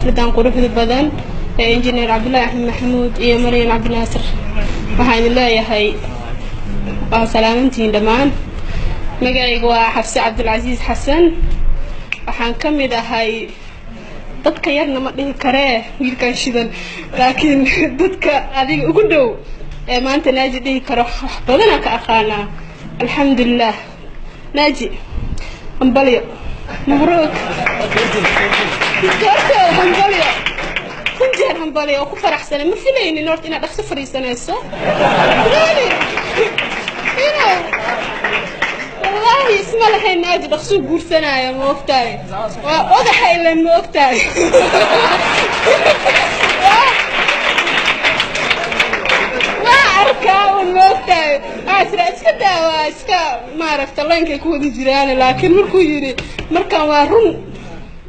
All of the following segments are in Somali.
Xafladan quruxda badan ee Injineer Cabdulaahi Axmed Maxamuud iyo Maryan Cabdinaasir, waxaan idin leeyahay waa salaamantihiin dhammaan. Magacayga waa Xafse Cabdulcasiis Xasan. Waxaan ka mid ahay dadka yarna ma dhihi karee wiilkan shidan, laakiin dadka adiga ugu dhow ee maanta Naaji dhihi karo wax badanaa ka aqaanaa. Alxamdulilah, Naaji, hambalyo, mabruuk goortooda, hambalyo kun jeer, hambalyo oo ku faraxsanay. Ma filaynin horta inaad dhaqso fadhiisanayso. Really? Wallaahi isma lahayn Naaji dhaqsuu guursanaya. Ma ogtahay? Waa odaxa ilan, ma ogtahay? Waa arkaa un, ma ogtahay? Waxaa tira iska daa, waa iska maaragta laynkay ku wada jiraan, laakiin markuu yidhi markaan waa run,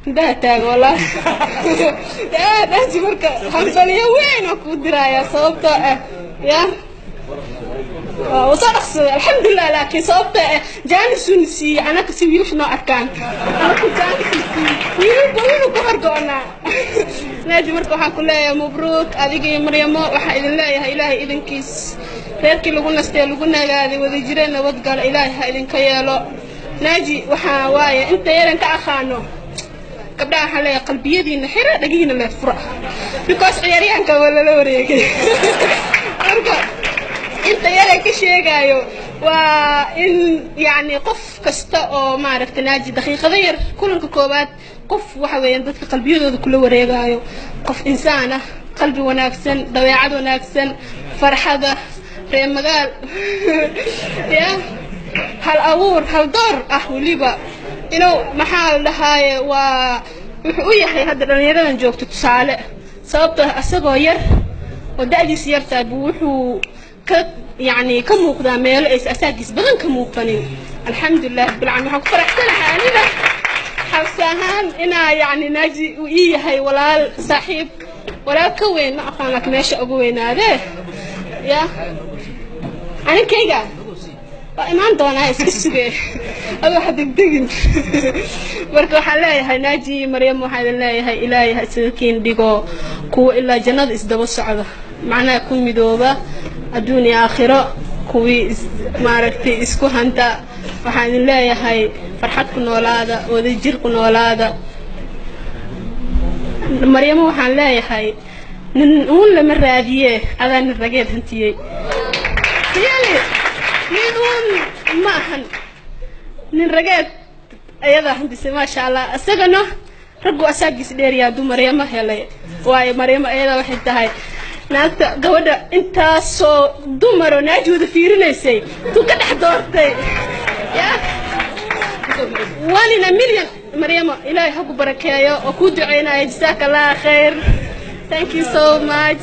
indhaha taaga wallaahi. Naaji, marka hambalyo weyn oo kuu diraaya, sababtoo ah ya waa soo dhaqsaday, alxamdulilah. Laakiin sababta ah jaanisuna siiyey anaka si wiilasha noo arkaan, anaku jaanisna siiyey, wiilal wiilu ku horgo'naa. Naaji, marka waxaan ku leeyahay mabruuk adiga iyo Maryamo. Waxaan idin leeyahay Ilaahay idinkiis reerkii lagu nastay, lagu nagaaday, wada jireen, nabadgalo Ilaahay ha idinka yeelo. Naaji, waxaa waaye inta yaran ka aqaano gabdhaha, waxaan leeyahay qalbiyadiina xira, dhagihiina lee fura, because ciyaaryahanka waa lala wareegay. Marka inta yaran ka sheegaayo waa in yacni qof kasta oo maaragta Naaji daqiiqado yar kulanka koowaad, qof waxa weeyaan dadka qalbiyadooda kula wareegaayo, qof insaan ah, qalbi wanaagsan, dabeecad wanaagsan, farxada, reer magaal ya, hal abuur, hal door ah weliba inuu maxaa la dhahaaye, waa wuxuu u yahay hadda dhallinyaradan joogto tusaale, sababtoo asagoo yar oo da'diisa yartahay buu wuxuu ka yacni ka muuqdaa meelo aysa asaagiis badan ka muuqanin. Alxamdulilah rabbil caalamiin. Waxaan ku faraxsanahay aniga Xabsi ahaan inaa yacni Naaji uu ii yahay walaal, saaxiib, walaal ka weyn ma aqaan, laakiin meesha ugu weynaadee ya aninkayga waa imaan doonaa, iska suge adoo ha degdegin. Marka waxaan leeyahay Naaji iyo Maryam, waxaan idin leeyahay Ilaahay ha isaga dhigo kuwa ilaa jannada isdaba socda, macnaha ku midooba adduun iyo aakhiro, kuwii maaragtay isku hanta. Waxaan idin leeyahay farxad ku noolaada, wadajir ku noolaada. Maryamo, waxaan leeyahay nin uun lama raadiye, adaa nin rageed hantiyey. Really, nin uun ma ahan, nin rageed ayadaa hantisay, maasha Allah. Isagana raggu asaagiis dheeriyaa hadduu Maryamo helay, waayo Maryamo ayada waxay tahay naagta gabadha intaasoo dumaro Naaji wada fiirinaysay tuu ka dhex doortay ya one in a million. Maryamo, Ilaahay ha ku barakeeyo oo kuu duceynaya. Jazaaka Allah khayr, thank you so much.